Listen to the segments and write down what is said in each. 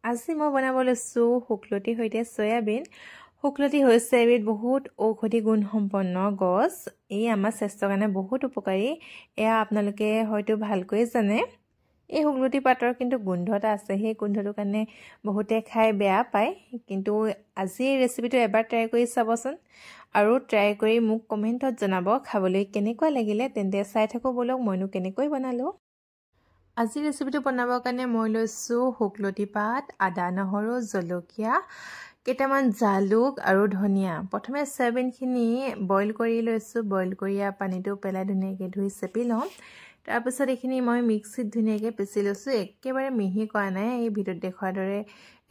আজি মই বনাব লৈছোঁ শুকলতিৰ সৈতে চয়াবিন। শুকলতি হৈছে এবিধ বহুত ঔষধি গুণসম্পন্ন গছ। ই আমাৰ স্বাস্থ্যৰ কাৰণে বহুত উপকাৰী, এয়া আপোনালোকে হয়তো ভালকৈয়ে জানে। এই শুকলতি পাতৰ কিন্তু গোন্ধ এটা আছে, সেই গোন্ধটোৰ কাৰণে বহুতে খাই বেয়া পায়। কিন্তু আজি এই ৰেচিপিটো এবাৰ ট্ৰাই কৰি চাবচোন আৰু ট্ৰাই কৰি মোক কমেণ্টত জনাব খাবলৈ কেনেকুৱা লাগিলে। তেন্তে চাই থাকোঁ ব'লক মইনো কেনেকৈ বনালোঁ। আজি ৰেচিপিটো বনাবৰ কাৰণে মই লৈছোঁ শুকলতি পাত, আদা নহৰু, জলকীয়া, কেইটামান জালুক আৰু ধনিয়া। প্ৰথমে চয়াবিনখিনি বইল কৰি লৈছোঁ। বইল কৰি পানীটো পেলাই ধুনীয়াকৈ ধুই চেপি ল'ম। তাৰপিছত এইখিনি মই মিক্সিত ধুনীয়াকৈ পিচি লৈছোঁ, একেবাৰে মিহি কৰা নাই, এই ভিডিঅ'ত দেখুৱাৰ দৰে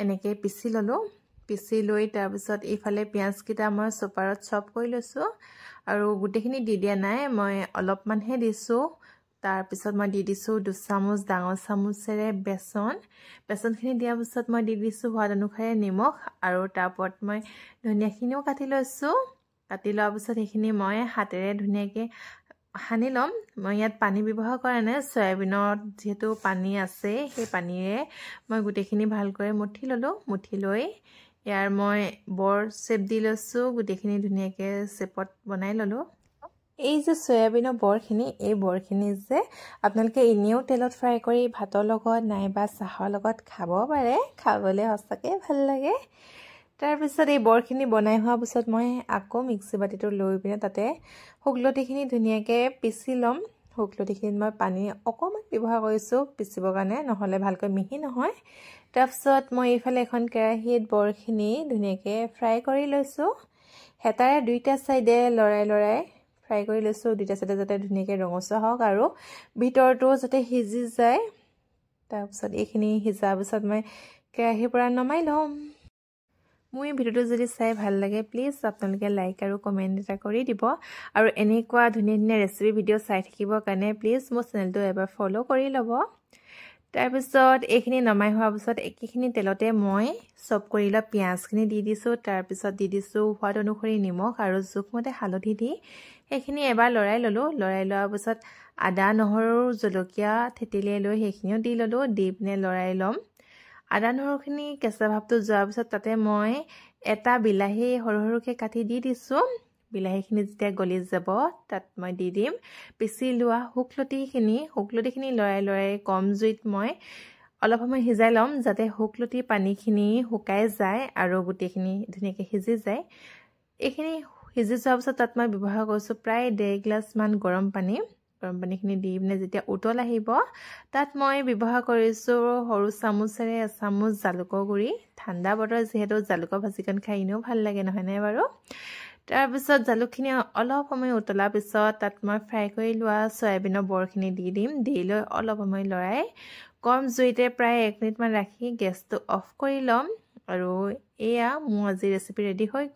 এনেকৈ পিচি ল'লোঁ। পিচি লৈ তাৰপিছত এইফালে পিঁয়াজকেইটা মই চপাৰত চপ কৰি লৈছোঁ আৰু গোটেইখিনি দি দিয়া নাই, মই অলপমানহে দিছোঁ। তাৰপিছত মই দি দিছোঁ 2 চামুচ ডাঙৰ চামুচেৰে বেচন। বেচনখিনি দিয়াৰ পিছত মই দি দিছোঁ সোৱাদ অনুসাৰে নিমখ আৰু তাৰ ওপৰত মই ধনিয়াখিনিও কাটি লৈছোঁ। কাটি লোৱাৰ পিছত সেইখিনি মই হাতেৰে ধুনীয়াকৈ সানি ল'ম। মই ইয়াত পানী ব্যৱহাৰ কৰা নাই, চয়াবিনত যিহেতু পানী আছে, সেই পানীৰে মই গোটেইখিনি ভালকৈ মঠি ল'লোঁ। মঠি লৈ ইয়াৰ মই বৰ চেপ দি লৈছোঁ, গোটেইখিনি ধুনীয়াকৈ চেপত বনাই ল'লোঁ। এই যে চয়াবিনৰ বৰখিনি, এই বৰখিনি যে আপোনালোকে এনেও তেলত ফ্ৰাই কৰি ভাতৰ লগত নাইবা চাহৰ লগত খাব পাৰে, খাবলৈ সঁচাকৈ ভাল লাগে। তাৰপিছত এই বৰখিনি বনাই হোৱাৰ পিছত মই আকৌ মিক্সি বাতিটো লৈ পিনে তাতে শুকলতিখিনি ধুনীয়াকৈ পিচি ল'ম। শুকলতিখিনিত মই পানী অকণমান ব্যৱহাৰ কৰিছোঁ পিচিবৰ কাৰণে, নহ'লে ভালকৈ মিহি নহয়। তাৰপিছত মই এইফালে এখন কেৰাহীত বৰখিনি ধুনীয়াকৈ ফ্ৰাই কৰি লৈছোঁ। হেতাৰে দুইটা ছাইডে লৰাই লৰাই ফ্ৰাই কৰি লৈছোঁ, দুইটা ছাইডে যাতে ধুনীয়াকৈ ৰঙচুৱা হওক আৰু ভিতৰটো যাতে সিজি যায়। তাৰপিছত এইখিনি সিজাৰ পিছত মই কেৰাহীৰ পৰা নমাই ল'ম। মোৰ এই ভিডিঅ'টো যদি চাই ভাল লাগে, প্লিজ আপোনালোকে লাইক আৰু কমেণ্ট এটা কৰি দিব আৰু এনেকুৱা ধুনীয়া ধুনীয়া ৰেচিপি ভিডিঅ' চাই থাকিবৰ কাৰণে প্লিজ মোৰ চেনেলটো এবাৰ ফ'ল' কৰি ল'ব। তাৰপিছত এইখিনি নমাই হোৱাৰ পিছত একেখিনি তেলতে মই চপ কৰি লোৱা পিঁয়াজখিনি দি দিছোঁ। তাৰপিছত দি দিছোঁ সোৱাদ অনুসৰি নিমখ আৰু জোখমতে হালধি দি সেইখিনি এবাৰ লৰাই ল'লোঁ। লৰাই লোৱাৰ পিছত আদা নহৰু জলকীয়া থেতেলিয়াই লৈ সেইখিনিও দি ল'লোঁ, দি পিনে লৰাই ল'ম। আদা নহৰুখিনি কেঁচা ভাৱটো যোৱাৰ পিছত তাতে মই এটা বিলাহী সৰু সৰুকৈ কাটি দি দিছোঁ। বিলাহীখিনি যেতিয়া গলি যাব, তাত মই দি দিম পিচি লোৱা শুকলতিখিনি। শুকলতিখিনি লৰাই লৰাই কম জুইত মই অলপ সময় সিজাই ল'ম, যাতে শুকলতি পানীখিনি শুকাই যায় আৰু গোটেইখিনি ধুনীয়াকৈ সিজি যায়। এইখিনি সিজি যোৱাৰ পিছত তাত মই ব্যৱহাৰ কৰিছোঁ প্ৰায় ডেৰ গিলাচমান গৰম পানী। গৰম পানীখিনি দি পিনে যেতিয়া উতল আহিব, তাত মই ব্যৱহাৰ কৰিছোঁ সৰু চামুচেৰে এচামুচ জালুকৰ গুড়ি। ঠাণ্ডা বতৰ যিহেতু জালুকৰ ভাজিকণ খাই এনেও ভাল লাগে, নহয়নে বাৰু? তাৰপিছত জালুকখিনি অলপ সময় উতলাৰ পিছত তাত মই ফ্ৰাই কৰি লোৱা চয়াবিনৰ বৰখিনি দি দিম। দি লৈ অলপ সময় লৰাই কম জুইতে প্ৰায় 1 মিনিটমান ৰাখি গেছটো অফ কৰি ল'ম আৰু এয়া মোৰ আজি ৰেচিপি ৰেডি হৈ গ'ল।